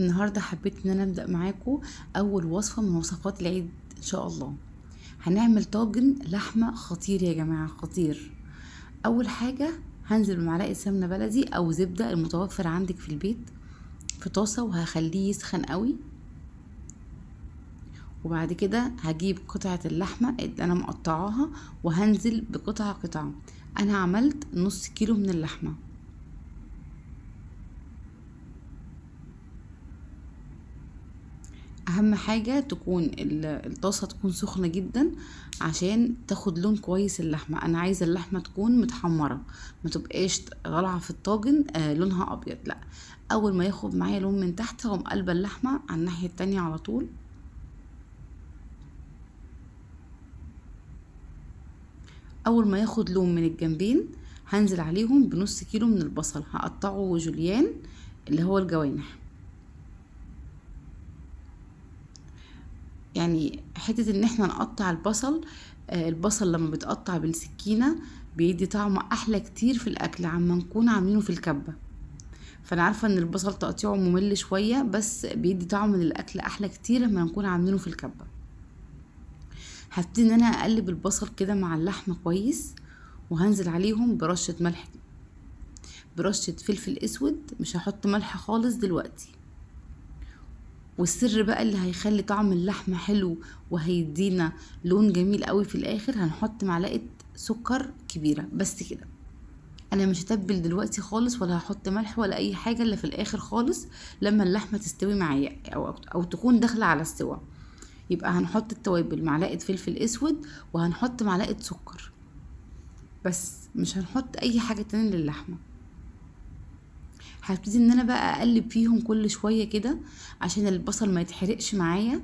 النهاردة حبيت ان انا ابدأ معاكم اول وصفة من وصفات العيد ان شاء الله. هنعمل طاجن لحمة خطير يا جماعة، خطير. اول حاجة هنزل بمعلقة سمنة بلدي او زبدة المتوفر عندك في البيت في طاسة، وهخليه يسخن قوي. وبعد كده هجيب قطعة اللحمة اللي انا مقطعاها وهنزل بقطعة قطعة. انا عملت نص كيلو من اللحمة. اهم حاجة تكون الطاسة تكون سخنة جدا عشان تاخد لون كويس اللحمة. انا عايزة اللحمة تكون متحمرة، ما تبقاش طالعة في الطاجن، لونها ابيض، لا. اول ما ياخد معايا لون من تحت هقوم قلبة اللحمة على الناحية التانية على طول. اول ما ياخد لون من الجنبين هنزل عليهم بنص كيلو من البصل، هقطعه جوليان اللي هو الجوانح. يعني حتة ان احنا نقطع البصل، البصل لما بيتقطع بالسكينة بيدي طعم احلى كتير في الاكل عما نكون عاملينه في الكبة. فانا عارفة ان البصل تقطيعه ممل شوية، بس بيدي طعم للاكل احلى كتير لما نكون عاملينه في الكبة. هبتدي ان انا اقلب البصل كده مع اللحمة كويس، وهنزل عليهم برشة ملح، برشة فلفل اسود، مش هحط ملح خالص دلوقتي. والسر بقى اللي هيخلي طعم اللحمة حلو وهيدينا لون جميل قوي في الاخر، هنحط معلقة سكر كبيرة بس كده. انا مش هتبل دلوقتي خالص ولا هحط ملح ولا اي حاجة الا في الاخر خالص لما اللحمة تستوي معايا او تكون داخلة على السوا. يبقى هنحط التوابل معلقة فلفل اسود وهنحط معلقة سكر بس، مش هنحط اي حاجة تانية للحمة. هبتدي ان انا بقى اقلب فيهم كل شوية كده عشان البصل ما يتحرقش معايا.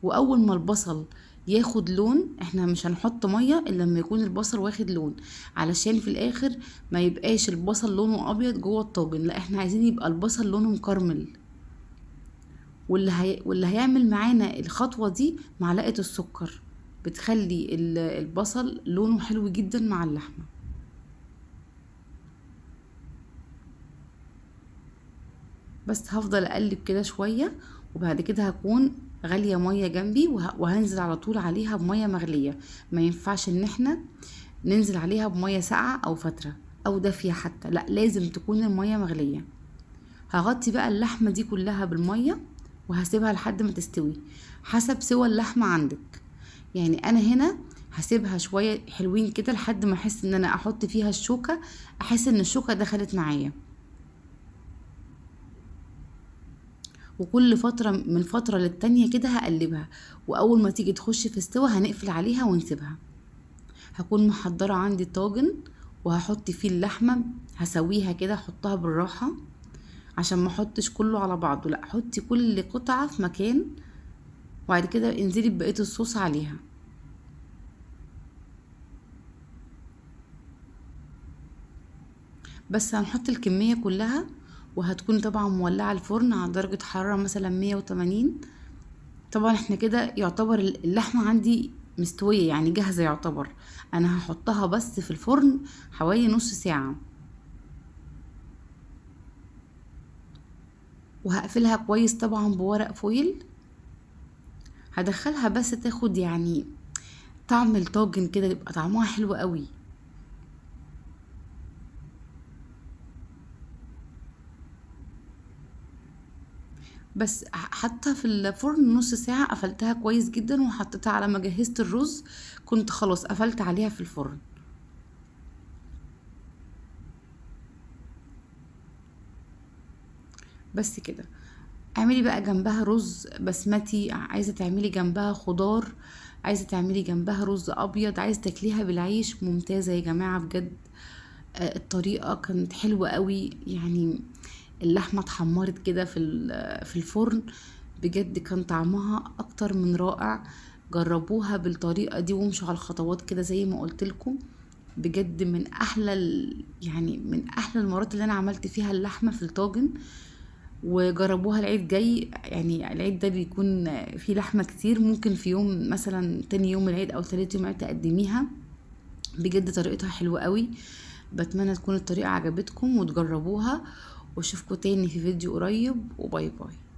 واول ما البصل ياخد لون، احنا مش هنحط مية الا لما يكون البصل واخد لون، علشان في الاخر ما يبقاش البصل لونه ابيض جوه الطاجن، لا احنا عايزين يبقى البصل لونه مكرمل. واللي هيعمل معانا الخطوة دي معلقة السكر، بتخلي البصل لونه حلو جدا مع اللحمة. بس هفضل اقلب كده شوية، وبعد كده هكون غالية مية جنبي وهنزل على طول عليها بمية مغلية. ما ينفعش ان احنا ننزل عليها بمية ساقعة او فترة او دافية حتى، لا لازم تكون المية مغلية. هغطي بقى اللحمة دي كلها بالمية وهسيبها لحد ما تستوي حسب سوى اللحمة عندك. انا هنا هسيبها شوية حلوين كده لحد ما احس ان انا احط فيها الشوكة، احس ان الشوكة دخلت معايا. وكل فترة من فترة للتانية كده هقلبها، واول ما تيجي تخش في السوا هنقفل عليها ونسيبها. هكون محضرة عندي طاجن وهحط فيه اللحمة، هسويها كده، احطها بالراحة عشان ما احطش كله على بعضه، لا حطي كل قطعة في مكان، وبعد كده انزلي ببقية الصوص عليها. بس هنحط الكمية كلها، وهتكون طبعا مولعة الفرن على درجة حرارة مثلا 180. طبعا احنا كده يعتبر اللحمة عندي مستوية، يعني جاهزة يعتبر. انا هحطها بس في الفرن حوالي نص ساعة، وهقفلها كويس طبعا بورق فويل. هدخلها بس تاخد طعم الطاجن كده، يبقى طعمها حلو قوي. بس حطها في الفرن نص ساعة، قفلتها كويس جدا وحطيتها على ما جهزت الرز، كنت خلاص قفلت عليها في الفرن. بس كده. اعملي بقى جنبها رز بسمتي، عايزة تعملي جنبها خضار، عايزة تعملي جنبها رز ابيض، عايزة تاكليها بالعيش، ممتازة يا جماعة بجد. الطريقة كانت حلوة قوي، اللحمة اتحمرت كده في الفرن، بجد كان طعمها اكتر من رائع. جربوها بالطريقة دي وامشوا على الخطوات كده زي ما قلت لكم، بجد من احلى المرات اللي انا عملت فيها اللحمة في الطاجن. وجربوها العيد جاي، العيد ده بيكون فيه لحمة كتير، ممكن في يوم مثلا تاني يوم العيد او تالت يوم العيد تقدميها، بجد طريقتها حلوة قوي. بتمنى تكون الطريقة عجبتكم وتجربوها، واشوفكم تاني في فيديو قريب، و bye bye.